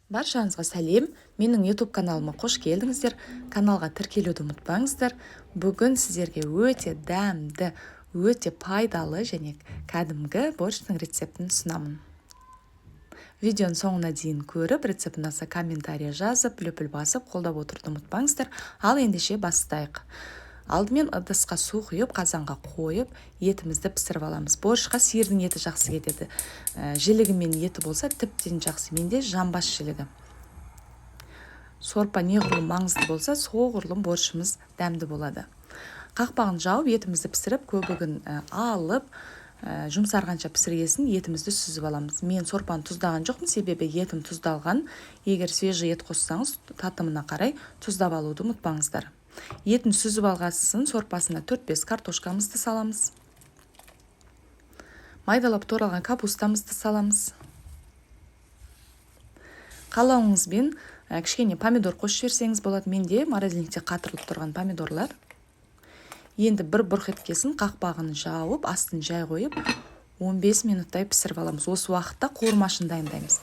Баршаңызға сәлем! Менің YouTube каналыма қош келдіңіздер. Каналға тіркелуді ұмытпаңыздар. Бүгін сіздерге өте дәмді, өте пайдалы және кәдімгі борщтың рецептін ұсынамын. Видеоның соңына дейін көріп, рецепт ұнаса, комментарий жазып, лүпіл басып, қолдап отыруды ұмытпаңыздар. Ал ендеше бастайық. Алдымен ыдысқа су құйып, қазанға қойып, етімізді пісіріп аламыз. Борщқа сиырдың еті жақсы кетеді. Жілігі мен еті болса, тіптен жақсы. Менде жамбас жілігі. Сорпа неғұрлым маңызды болса, соғұрлым борщымыз дәмді болады. Қақпағын жауып, етімізді пісіріп, көбігін алып, жұмсарғанша пісіргесін етімізді сүзіп аламыз. Мен сорпаны тұздаған жоқпын, себебі етім тұздалған. Егер свежий ет қоссаңыз, татымына қарай тұздап алуды ұмытпаңыздар. Етін сүзіп алғасын сорпасына 4-5 картошкамызды саламыз. Майдалап туралған капустамызды саламыз. Қалауыңызбен кішкене помидор қосып жіберсеңіз болады. Менде морозильникте қатырылып тұрған помидорлар. Енді бір бұрқ еткесін қақпағын жауып, астын жай қойып, 15 минуттай пісіріп аламыз. Осы уақытта қуырмашын дайындаймыз.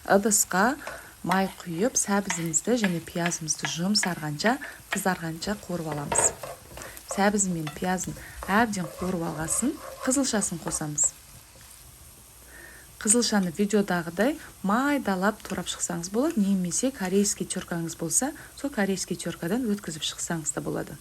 Ыдысқа май құйып, сәбізімізді және пиязымызды жұмсарғанша, қызарғанша қуырып аламыз. Сәбізі мен пиязын әбден қуырып алғасын қызылшасын қосамыз. Қызылшаны видеодағыдай майдалап турап шықсаңыз болады, немесе корейский теркаңыз болса, сол корейский теркадан өткізіп шықсаңыз да болады.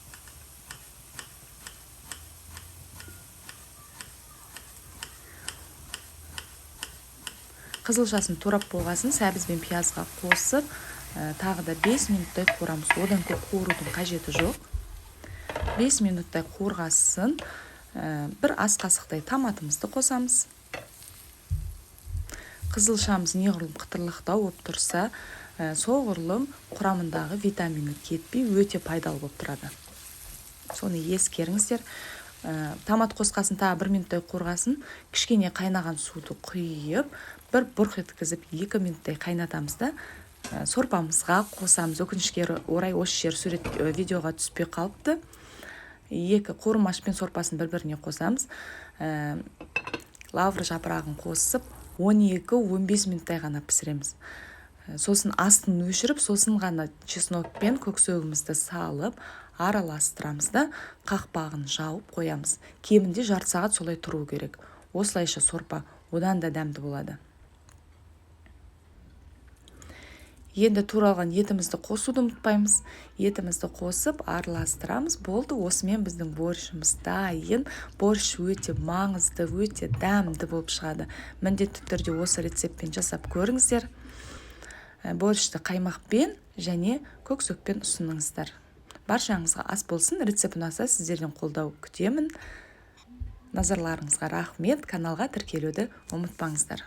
Қызылшасын турап болғасын сәбіз бен пиязға қосып, тағы да 5 минуттай қуырамыз. Одан көп қуырудың қажеті жоқ. 5 минуттай қуырғасын, бір ас қасықтай томатымызды қосамыз. Қызылшамыз неғұрлым қытырлақтау болып тұрса, соғұрлым құрамындағы витамині кетпей, өте пайдалы болып тұрады. Соны ескеріңіздер. Томат қосқасын тағы 1 минуттай қуырғасын, кішкене қайнаған суды құйып, бір бұрқ еткізіп 2 минуттай қайнатамыз да, сорпамызға қосамыз. Өкінішке орай, осы жер сурет видеоға түспей қалыпты. Екі қуырмаш пен сорпасын бір-біріне қосамыз. Лавр жапырағын қосып, 12-15 минуттай ғана пісіреміз. Сосын астын өшіріп, сосын ғана чеснок пен көк сөгімізді салып, араластырамыз да, қақпағын жауып қоямыз. Кемінде жарты сағат солай тұру керек. Осылайша сорпа одан да дәмді болады. Енді туралған етімізді қосуды ұмытпаймыз. Етімізді қосып араластырамыз. Болды, осымен біздің борщымыз дайын. Борщ өте маңызды, өте дәмді болып шығады. Міндетті түрде осы рецептпен жасап көріңіздер. Борщты қаймақпен және көк сөкпен ұсыныңыздар. Баршаңызға ас болсын. Рецепт ұнаса, сіздерден қолдау күтемін. Назарларыңызға рахмет. Каналға тіркелуді ұмытпаңыздар.